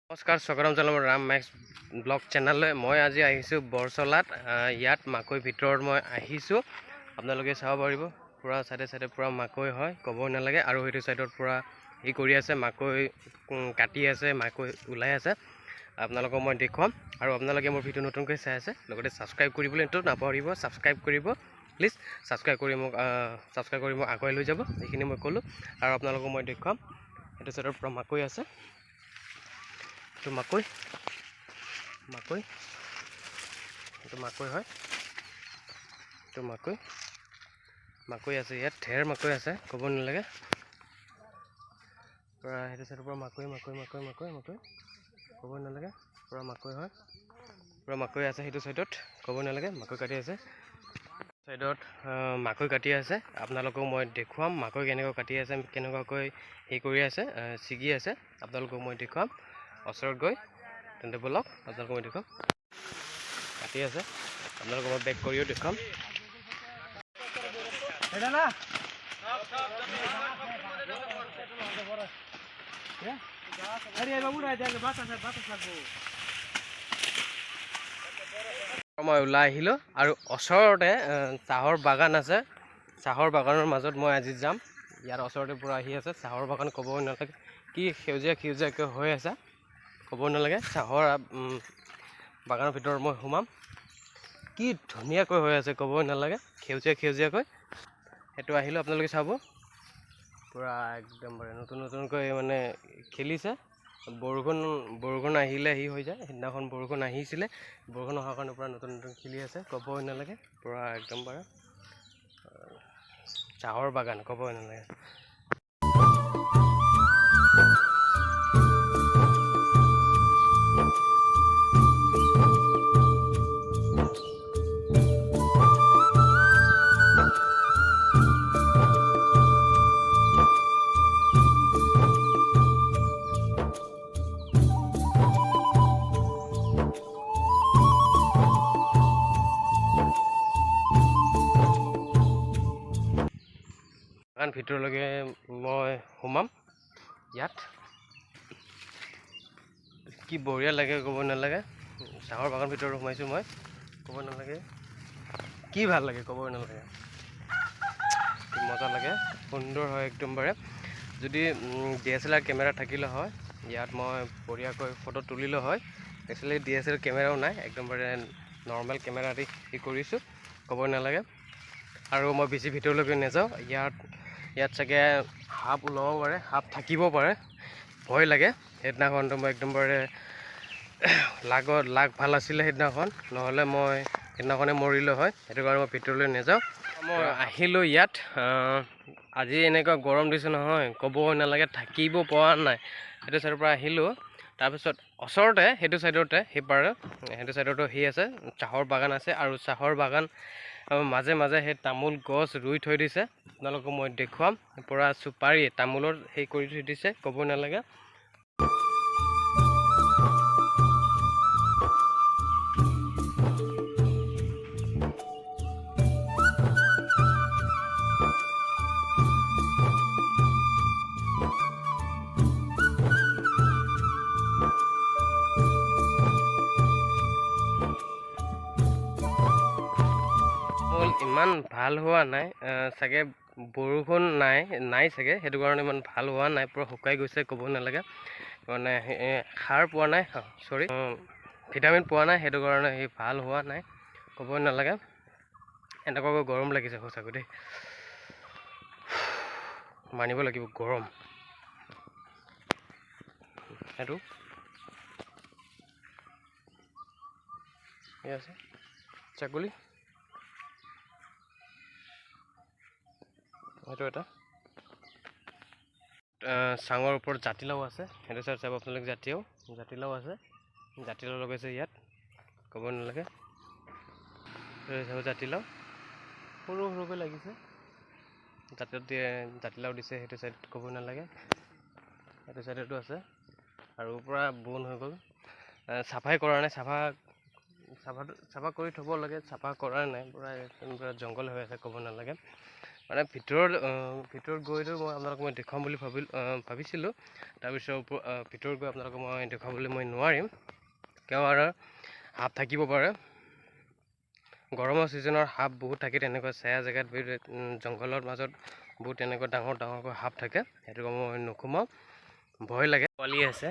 নমস্কাৰ, স্বাগতম জনালোঁ ৰাম মেক্স ব্লগ চেনেললৈ। মই আজি আহিছোঁ বৰচলাত। ইয়াত মাকৈ ভিতৰত মই আহিছোঁ, আপোনালোকে চাব পাৰিব। পূৰা চাইডে চাইডে পূৰা মাকৈ হয়, ক'বই নালাগে। আৰু সেইটো চাইডত পূৰা হেৰি কৰি আছে, মাকৈ কাটি আছে, মাকৈ ওলাই আছে। আপোনালোকক মই দেখুৱাম। আৰু আপোনালোকে মোৰ ভিডিঅ' নতুনকৈ চাই আছে, লগতে ছাবস্ক্ৰাইব কৰিবলৈতো নাপাহৰিব। ছাবস্ক্ৰাইব কৰিব প্লিজ। ছাবস্ক্ৰাইব কৰি মোক আগুৱাই লৈ যাব, এইখিনি মই ক'লোঁ। আৰু আপোনালোকক মই দেখুৱাম, সেইটো চাইডৰ পূৰা মাকৈ আছে। এইটো মাকৈ, মাকৈ, এইটো মাকৈ হয়। এইটো মাকৈ, মাকৈ আছে ইয়াত, ঢেৰ মাকৈ আছে, ক'ব নালাগে। পূৰা সেইটো চাইডৰ পৰা মাকৈ, মাকৈ, মাকৈ, মাকৈ, মাকৈ, ক'ব নালাগে। পূৰা মাকৈ হয়, পূৰা মাকৈ আছে সেইটো চাইডত, ক'ব নালাগে। মাকৈ কাটি আছে চাইডত, মাকৈ কাটি আছে। আপোনালোকক মই দেখুৱাম মাকৈ কেনেকৈ কাটি আছে, কেনেকুৱাকৈ হেৰি কৰি আছে, ছিগি আছে। আপোনালোকক মই দেখুৱাম ওচৰত গৈ। তেন্তে ব'লক, আপোনালোকক মই দেখুৱাম। কাটি আছে, আপোনালোকক মই বেক কৰিও দেখুৱাম। না, আৰে বাবু, বাতাস বাতাস লাগবো। মই ওলাই আহিলোঁ আৰু ওচৰতে চাহৰ বাগান আছে। চাহৰ বাগানৰ মাজত মই আজি যাম। ইয়াৰ ওচৰতে পূৰা আহি আছে চাহৰ বাগান, ক'ব নালাগে। কি সেউজীয়া সেউজীয়াকৈ হৈ আছে, ক'ব নালাগে। চাহৰ বাগানৰ ভিতৰত মই সোমাম। কি ধুনীয়াকৈ হৈ আছে, ক'বই নালাগে, সেউজীয়া সেউজীয়াকৈ। সেইটো আহিলোঁ, আপোনালোকে চাব। পূৰা একদম নতুন নতুনকৈ মানে খেলিছে। বৰষুণ আহিলে সি হৈ যায়। সেইদিনাখন বৰষুণ আহিছিলে, বৰষুণ অহাৰ কাৰণে পূৰা নতুন নতুন খেলি আছে, ক'বই নালাগে। পূৰা একদম বাৰু চাহৰ বাগান, ক'বই নালাগে। বাগান ভিতৰলৈকে মই সোমাম। ইয়াত কি বঢ়িয়া লাগে, ক'ব নালাগে। চাহৰ বাগান ভিতৰত সোমাইছোঁ মই, ক'ব নালাগে। কি ভাল লাগে, ক'ব নালাগে। কি মজা লাগে, সুন্দৰ হয় একদমবাৰে। যদি DSLR camera থাকিলে হয়, ইয়াত মই বঢ়িয়াকৈ ফটো তুলিলোঁ হয়। একচুৱেলি DSL কেমেৰাও নাই, একদমবাৰে নৰ্মেল কেমেৰা দি কৰিছোঁ, ক'ব নালাগে। আৰু মই বেছি ভিতৰলৈকে নাযাওঁ। ইয়াত চাগে সাপ ওলাব পাৰে, সাপ থাকিব পাৰে, ভয় লাগে। সেইদিনাখনতো মই একদমবাৰে লাগত লাক ভাল আছিলে সেইদিনাখন, নহ'লে মই সেইদিনাখনে মৰিলোঁ হয়। সেইটো কাৰণে মই ভিতৰলৈ নাযাওঁ। মই আহিলোঁ ইয়াত। আজি এনেকুৱা গৰম দিছে নহয়, ক'ব নালাগে, থাকিব পৰা নাই। সেইটো চাইডৰ পৰা আহিলোঁ। তাৰপিছত ওচৰতে সেইটো চাইডতে, সেইপাৰে সেইটো চাইডতো সেই আছে, চাহৰ বাগান আছে। আৰু চাহৰ বাগান মাজে মাজে সেই তামোল গছ ৰুই থৈ দিছে। আপোনালোকক মই দেখুৱাম। পূৰা চুপাৰী তামোলৰ হেৰি কৰি থৈ দিছে, ক'ব নালাগে। তামোল ইমান ভাল হোৱা নাই চাগে, বৰষুণ নাই নাই চাগে, সেইটো কাৰণে ইমান ভাল হোৱা নাই, পূৰা শুকাই গৈছে, ক'ব নালাগে। মানে সাৰ পোৱা নাই, চৰি, ভিটামিন পোৱা নাই, সেইটো কাৰণে সি ভাল হোৱা নাই, ক'ব নালাগে। এনেকুৱাকৈ গৰম লাগিছে সঁচাকৈ দেই, মানিব লাগিব গৰম। সেইটো আছে ছাগলী, সেইটো এটা চাঙৰ ওপৰত জাতিলাও আছে। সেইটো চাইড চাব আপোনালোকে, জাতিলাও আছে, জাতিলাও লগাইছে ইয়াত, ক'ব নালাগে। চাব, জাতিলাও সৰু সৰুকৈ লাগিছে। জাতিলাও দিয়ে, জাতিলাও দিছে সেইটো চাইড, ক'ব নালাগে। সেইটো চাইডতো আছে। আৰু পূৰা বন হৈ গ'ল, চাফাই কৰা নাই। চাফা কৰি থ'ব লাগে, চাফা কৰা নাই। পূৰা পূৰা জংঘল হৈ আছে, ক'ব নালাগে। মানে ভিতৰত গৈতো মই আপোনালোকক মই দেখুৱাম বুলি ভাবিছিলোঁ। তাৰপিছত ভিতৰত গৈ আপোনালোকক মই দেখুৱাবলৈ মই নোৱাৰিম, কিয় আৰু সাপ থাকিব পাৰে। গৰমৰ ছিজনৰ সাপ বহুত থাকে তেনেকুৱা ছায়া জেগাত, জংঘলৰ মাজত বহুত তেনেকুৱা ডাঙৰ ডাঙৰকৈ সাপ থাকে। সেইটো কাৰণে মই নোসোমাওঁ, ভয় লাগে। পোৱালি আছে।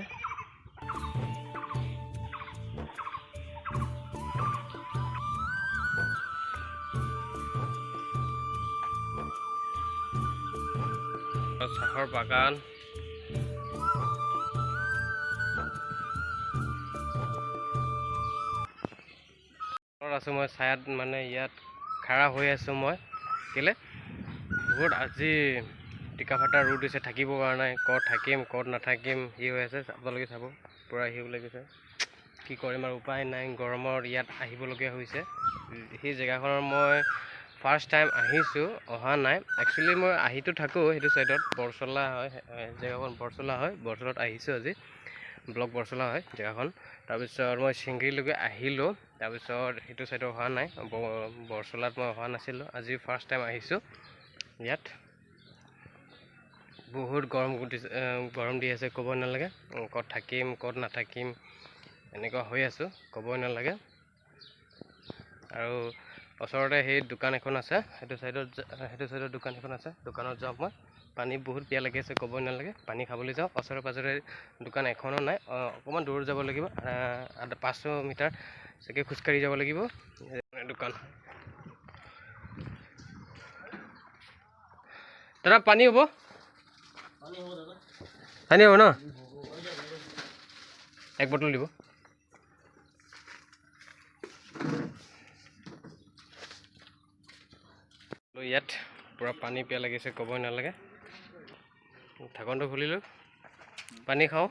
চাহৰ বাগান। আছোঁ মই ছায়াত, মানে ইয়াত খাৰা হৈ আছোঁ মই। কেলৈ বহুত আজি টিকা ফটা ৰ'দ দিছে, থাকিব পৰা নাই। ক'ত থাকিম ক'ত নাথাকিম সি হৈ আছে। আপোনালোকে চাব, পূৰা সি ওলাই গৈছে। কি কৰিম আৰু উপায় নাই, গৰমত ইয়াত আহিবলগীয়া হৈছে। সেই জেগাখনৰ মই ফাৰ্ষ্ট টাইম আহিছোঁ, অহা নাই। একচুৱেলি মই আহিতো থাকোঁ সেইটো ছাইডত, বৰচলা হয় জেগাখন, বৰচলা হয়। বৰচলাত আহিছোঁ আজি, ব্লক বৰচলা হয় জেগাখন। তাৰপিছত মই চিংগিলৈকে আহিলোঁ, তাৰপিছত সেইটো ছাইডত অহা নাই, বৰচলাত মই অহা নাছিলোঁ। আজি ফাৰ্ষ্ট টাইম আহিছোঁ ইয়াত। বহুত গৰম দিছে, গৰম দি আছে, ক'ব নালাগে। ক'ত থাকিম ক'ত নাথাকিম এনেকুৱা হৈ আছোঁ, ক'বই নালাগে। আৰু ওচৰতে সেই দোকান এখন আছে, সেইটো ছাইডত দোকান এখন আছে, দোকানত যাওঁ মই। পানী বহুত পিয়াহ লাগি আছে, ক'বই নালাগে। পানী খাবলৈ যাওঁ। ওচৰে পাঁজৰে দোকান এখনো নাই, অকণমান দূৰত যাব লাগিব, 500 মিটাৰ চাগে খোজকাঢ়ি যাব লাগিব দোকান। দাদা, পানী হ'ব? পানী হ'ব ন? এক বটল দিব। ইয়াত পূৰা পানী পিয়াহ লাগিছে, ক'বই নালাগে। ঢাকনটো খুলিলোঁ, পানী খাওঁ।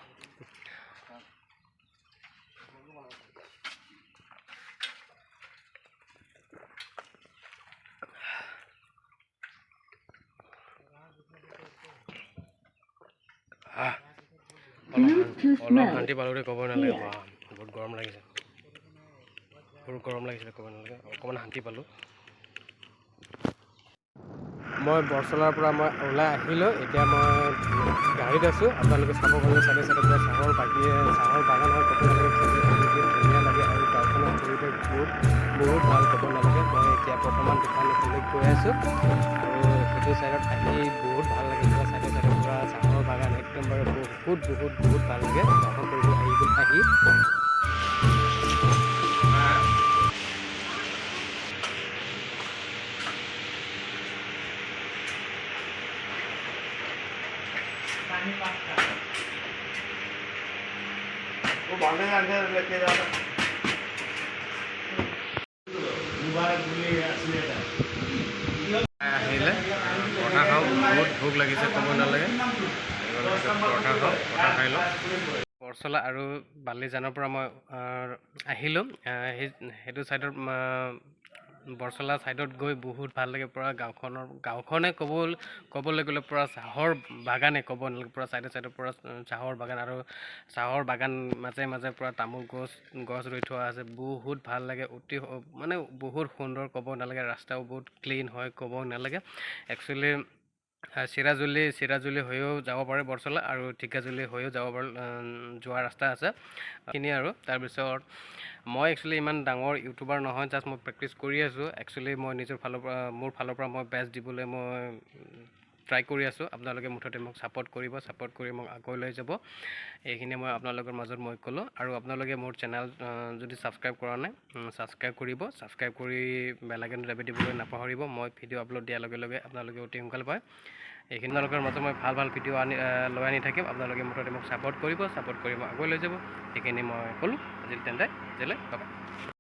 অলপ শান্তি পালোঁ দেই, ক'বই নালাগে। বহুত গৰম লাগিছে, বহুত গৰম লাগিছিলে, ক'ব নালাগে। অকণমান শান্তি পালোঁ। মই বৰচলাৰ পৰা মই ওলাই আহিলোঁ, এতিয়া মই গাড়ীত আছোঁ। আপোনালোকে চাব গ'লে চাইডে চাইডে পূৰা চাহৰ বাগান হয়, ক'ব নালাগে। ধুনীয়া লাগে আৰু গাঁওখনৰ পৰিৱেশ বহুত বহুত ভাল, ক'ব নালাগে। মই এতিয়া বৰ্তমান দোকান এখনলৈ গৈ আছোঁ আৰু সেইটো ছাইডত আহি বহুত ভাল লাগে। পূৰা চাইডে চাইডে পূৰা চাহৰ বাগান, একদম বাৰু বহুত বহুত বহুত ভাল লাগে গাঁওখন পৰিৱেশ আহি। वो बांधे लेके जाता मुबारक बोलिए असलियत है। আহিলে পৰঠা খাওঁ, বহুত ভোক লাগিছে, ক'ব নালাগে। পৰঠা খাওঁ, পৰঠা খাই লওঁ। বৰচলা আৰু বালিজানৰ পৰা মই আহিলোঁ। সেইটো ছাইডত, বৰচলা ছাইডত গৈ বহুত ভাল লাগে। পূৰা গাঁওখনে ক'বলৈ গ'লে পূৰা চাহৰ বাগানে, ক'ব নালাগে। পূৰা ছাইডে ছাইডে পূৰা চাহৰ বাগান আৰু চাহৰ বাগান মাজে মাজে পূৰা তামোল গছ গছ ৰুই থোৱা আছে। বহুত ভাল লাগে, অতি মানে বহুত সুন্দৰ, ক'ব নালাগে। ৰাস্তাও বহুত ক্লিন হয়, ক'ব নালাগে। একচুৱেলি চিৰাজুলি হৈও যাব পাৰে বৰচলা আৰু ঢেকীয়াজুলি হৈও যাব পাৰে, যোৱা ৰাস্তা আছে এইখিনি। আৰু তাৰপিছত মই একচুৱেলি ইমান ডাঙৰ ইউটিউবাৰ নহয়, জাষ্ট মই প্ৰেক্টিছ কৰি আছোঁ। একচুৱেলি মই নিজৰ ফালৰ পৰা, মোৰ ফালৰ পৰা মই বেষ্ট দিবলৈ মই ট্ৰাই কৰি আছোঁ। আপোনালোকে মুঠতে মোক ছাপৰ্ট কৰিব, ছাপৰ্ট কৰি মোক আগুৱাই লৈ যাব। এইখিনি মই আপোনালোকৰ মাজত মই ক'লোঁ। আৰু আপোনালোকে মোৰ চেনেল যদি ছাবস্ক্ৰাইব কৰা নাই, ছাবস্ক্ৰাইব কৰিব। ছাবস্ক্ৰাইব কৰি বেল আইকনটো দাবি দিবলৈ নাপাহৰিব। মই ভিডিঅ' আপলোড দিয়াৰ লগে লগে আপোনালোকে অতি সোনকালে পায়। এইখিনি আপোনালোকৰ মাজত মই ভাল ভাল ভিডিঅ' লৈ আনি থাকিম। আপোনালোকে মুঠতে মোক ছাপৰ্ট কৰিব, ছাপৰ্ট কৰি মোক আগুৱাই লৈ যাব। সেইখিনি মই ক'লোঁ আজি। তেন্তে আজিলৈ বাই।